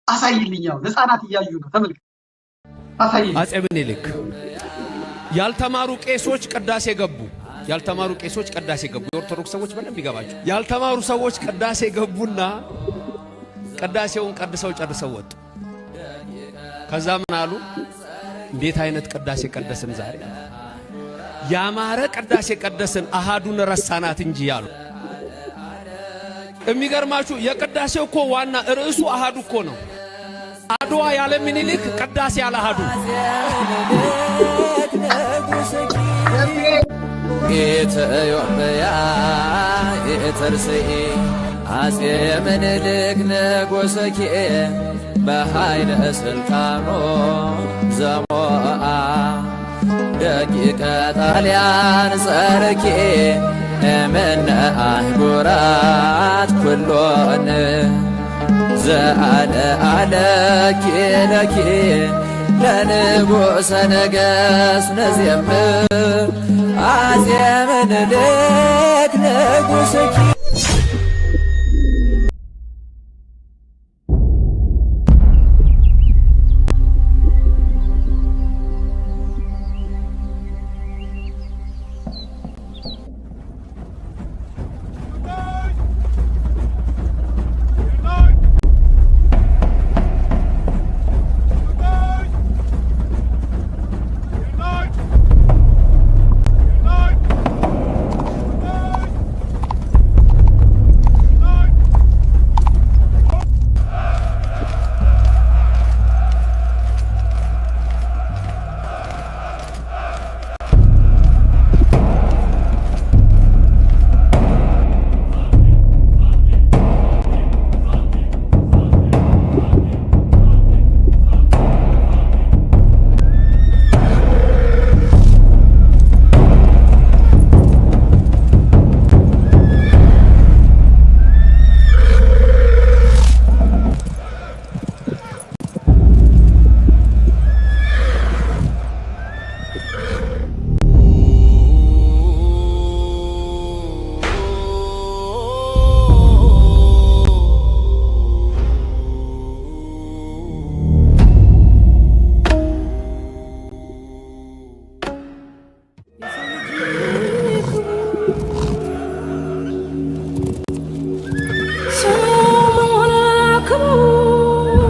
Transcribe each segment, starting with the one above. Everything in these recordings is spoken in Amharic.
አሳይልኝ። አሁን ህፃናት እያዩ ነው። ተመልከት፣ አሳይልኝ። አጼ ምኒልክ ያልተማሩ ቄሶች ቅዳሴ ገቡ። ያልተማሩ ቄሶች ቅዳሴ ገቡ። የኦርቶዶክስ ሰዎች በደንብ ይገባቸው። ያልተማሩ ሰዎች ቅዳሴ ገቡና ቅዳሴውን ቀድሰው ጨርሰው ወጡ። ከዛ ምን አሉ? እንዴት አይነት ቅዳሴ ቀደስን ዛሬ! ያማረ ቅዳሴ ቀደስን፣ አሃዱን ረሳናት እንጂ አሉ። የሚገርማችሁ የቅዳሴው እኮ ዋና ርዕሱ አሃዱ እኮ ነው። አድዋ ያለ ምኒልክ፣ ቅዳሴ ያለ አሃዱ። ኢትዮጵያ ኢትርስኢ አጼ ምኒልክ ንጉሥኪ በኃይለ ስልጣኑ ዘሞአ ደቂቀ ጣልያን ጸርኪ እምነ አህጉራት ኩሎን ዘአለ አለኪ ለኪ ለንጉሠ ነገሥት ነዜምር አጼ ምኒልክ ንጉሥኪ። ሰው መሆን ክቡር፣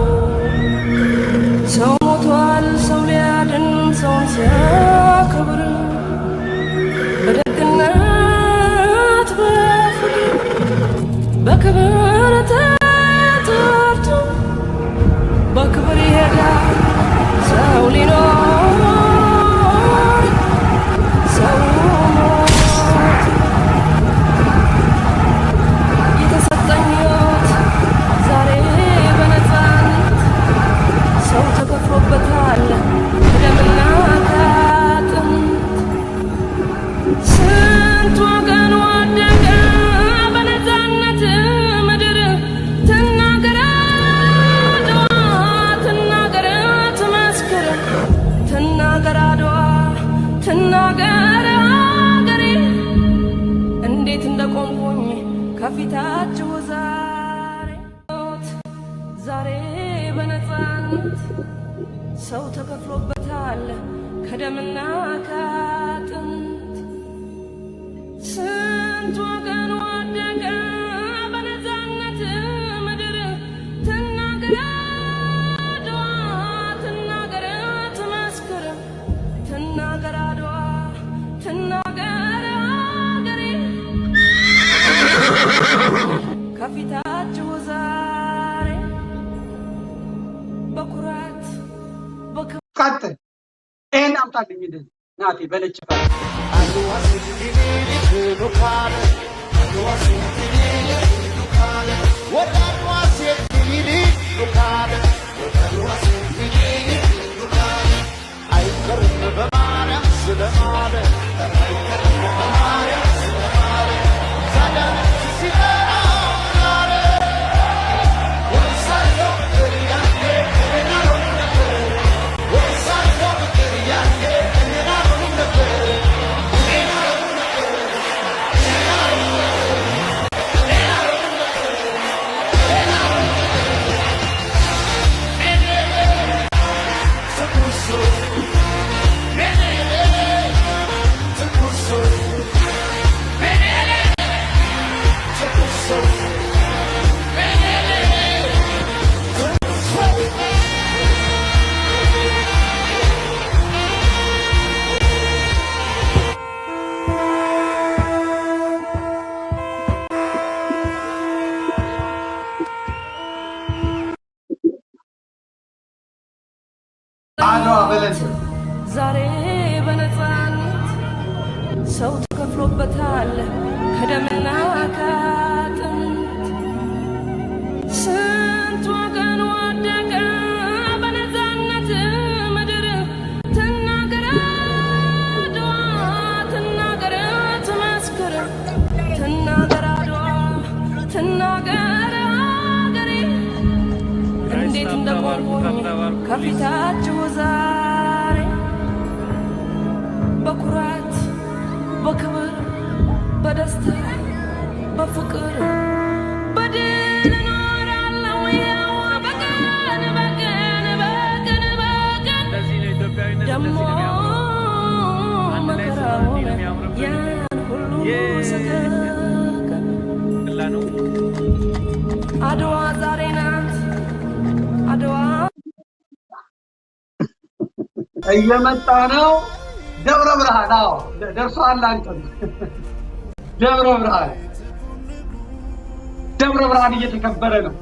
ሰው ሞቷል ሰው ሊያድን ሰውን ሲያከብር፣ በደግነት በፍቅር በክብር ተጠርቶ በክብር ይሄዳል ሰው ሊኖር ሰው ሞት። የተሰጠኝ ሕይወት ዛሬ በነፃነት ሰው ተከፍሎበታል ከደምና ከአጥንት። ስንት ወገን ወደቀ በነፃነት ምድር። ትናገር አድዋ፣ ትናገር ትመስክር፣ ትናገር አድዋ፣ ትናገር ሀገሬ፣ እንዴት እንደቆምኩኝ ከፊታችሁ ዛሬ። ዛሬ በነፃነት ሰው ተከፍሎበታል ከደምና ከአጥንት። ስንት ወገን ወደቀ በነፃነት ምድር። ትናገር አድዋ፣ ትናገር ትመስክር፣ ትናገር አድዋ፣ ትናገር ሀገሬ፣ ከፊታችሁ ዛሬ በኩራት በክብር። ቀጥል። ይሄን አምጣልኝ እንደዚህ ናቴ በነጭ ፈረስ። በለንደን። ዛሬ በነፃነት ሰው ተከፍሎበታል ከደምና ከአጥንት። ስንት ወገን ወደቀ በነፃነት ምድር። ትናገር አድዋ፣ ትናገር ትመስክር፣ ትናገር አድዋ፣ ትናገር አገሬ፣ እንዴት እንደቆምኩኝ ከፊታችሁ ዛሬ በኩራት፣ በክብር፣ በደስታ፣ በፍቅር፣ በድል እኖራለሁ ያው በቀን በቀን በቀን በቀን ደሞ መከራውን ያን ሁሉ ሰቀቀን። አድዋ ዛሬ ናት አድዋ። እየመጣ ነው። ደብረ ብርሃን፣ አዎ ደርሷል። አንተም ደብረ ብርሃን፣ ደብረ ብርሃን እየተከበረ ነው።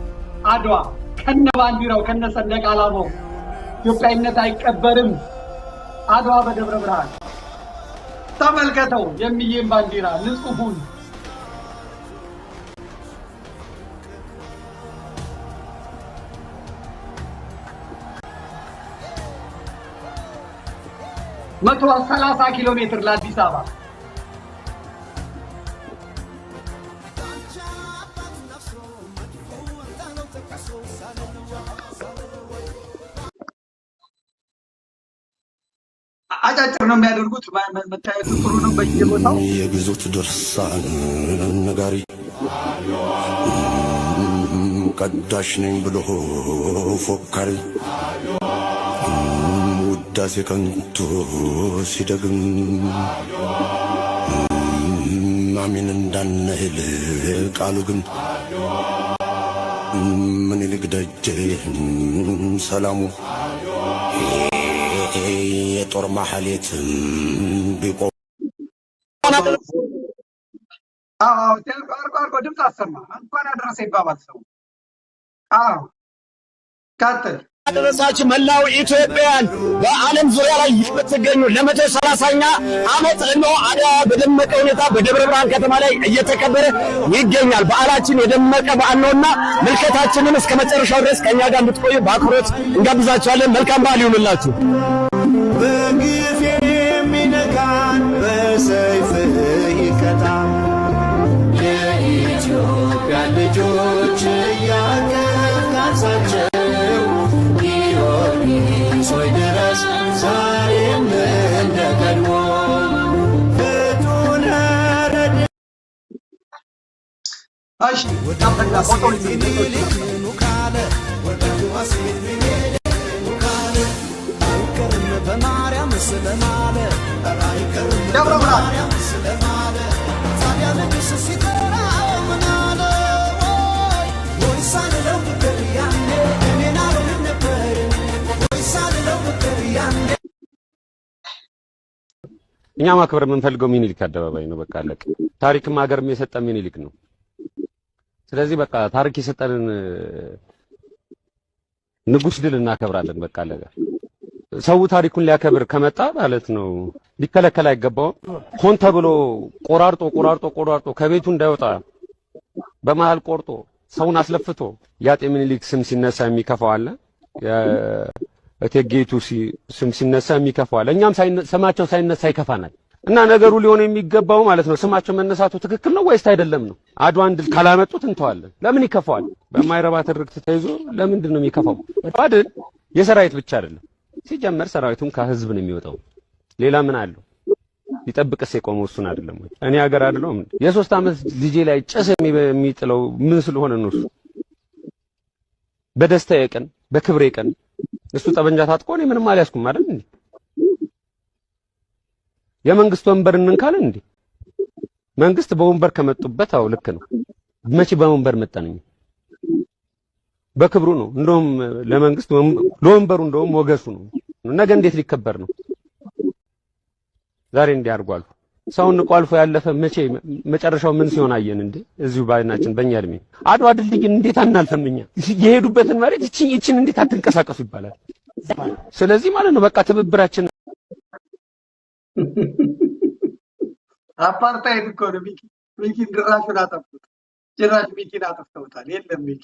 አድዋ ከነ ባንዲራው ከነ ሰንደቅ ዓላማው። ኢትዮጵያዊነት አይቀበርም። አድዋ በደብረ ብርሃን ተመልከተው። የሚዬን ባንዲራ ንጹሑን። 130 ኪሎ ሜትር ለአዲስ አበባ። አጫጭር ነው የሚያደርጉት። መታየቱ ጥሩ ነው በየቦታው። የግዞት ድርሳን ነጋሪ፣ ቀዳሽ ነኝ ብሎ ፎካሪ፣ ውዳሴ ከንቱ ሲደግም አሜን እንዳንል ቃሉ ግን ምኒልክ ደጀ ሰላሙ የጦር ማህሌት ቢቆም አዎ፣ አርጎ አርጎ ድምፅ አሰማ። እንኳን አደረሰ ይባባል ሰው። አዎ፣ ቀጥል። አደረሳችሁ መላው ኢትዮጵያውያን በዓለም ዙሪያ ላይ የምትገኙ። ለ130ኛ ዓመት እነሆ አድዋ በደመቀ ሁኔታ በደብረ ብርሃን ከተማ ላይ እየተከበረ ይገኛል። በዓላችን የደመቀ በዓል ነውና ምልከታችንን እስከ መጨረሻው ድረስ ከኛ ጋር እንድትቆዩ በአክብሮት እንጋብዛችኋለን። መልካም በዓል ይሁንላችሁ። በግፍ የሚነካን በሰይፍ ይቀጣ። የኢትዮጵያ ልጆች እያቀፍካንሳቸው ጊዮርጊስ ሆይ ድረስ ዛሬም እንደ ቀድሞ ፍጡነ ረድኤት። እሺ፣ ፎቶ። በማርያም ስለማለ ደብረ ብርሃን። ስለማለ ታዲያ ንጉሥ ሲጠራ ምን አለ? ወይ ሳልለው ብቅር ያኔ እኔን አልሆንም ነበር፣ ወይ ሳልለው ብቅር ያኔ። እኛ ማክበር የምንፈልገው ሚኒሊክ አደባባይ ነው። በቃ አለቀ። ታሪክም ሀገርም የሰጠን ሚኒሊክ ነው። ስለዚህ በቃ ታሪክ የሰጠንን ንጉስ ድል እናከብራለን። በቃ አለቀ። ሰው ታሪኩን ሊያከብር ከመጣ ማለት ነው ሊከለከል አይገባውም። ሆን ተብሎ ቆራርጦ ቆራርጦ ቆራርጦ ከቤቱ እንዳይወጣ በመሃል ቆርጦ ሰውን አስለፍቶ የአጤ ምኒልክ ስም ሲነሳ የሚከፋው አለ። የእቴጌይቱ ስም ሲነሳ የሚከፋው አለ። እኛም ስማቸው ሳይነሳ ይከፋናል። እና ነገሩ ሊሆን የሚገባው ማለት ነው ስማቸው መነሳቱ ትክክል ነው ወይስ አይደለም ነው። አድዋን ድል ካላመጡት እንተዋለን። ለምን ይከፋዋል? በማይረባ ትርክት ተይዞ ለምንድን ነው የሚከፋው? አድዋ ድል የሰራዊት ብቻ አይደለም። ሲጀመር ሰራዊቱም ከህዝብ ነው የሚወጣው። ሌላ ምን አለው? ሊጠብቅስ የቆመው እሱን አይደለም ወይ? እኔ ሀገር አይደለሁም? የ3 ዓመት ልጄ ላይ ጭስ የሚጥለው ምን ስለሆነ ነው እሱ? በደስታዬ ቀን፣ በክብሬ ቀን እሱ ጠበንጃ ታጥቆ እኔ ምንም አልያዝኩም አይደል እንዴ? የመንግስት ወንበር እንንካለን እንዴ? መንግስት በወንበር ከመጡበት አው ልክ ነው። መቼ በወንበር መጣን? በክብሩ ነው። እንደውም ለመንግስት ለወንበሩ እንደውም ሞገሱ ነው። ነገ እንዴት ሊከበር ነው? ዛሬ እንዲህ አድርጎ አልፎ ሰውን ንቆ አልፎ ያለፈ መቼ መጨረሻው ምን ሲሆን አየን እንዴ? እዚሁ ባይናችን በእኛ እድሜ አድዋ ድልድይን እንዴት አናልፈም እኛ? የሄዱበትን መሬት እቺን እቺን እንዴት አትንቀሳቀሱ ይባላል። ስለዚህ ማለት ነው በቃ ትብብራችን አፓርታይድ እኮ ነው። ሚኪ፣ ሚኪን ድራሹን አጠፉት። ጭራሽ ሚኪን አጥፍተውታል። የለም ሚኪ።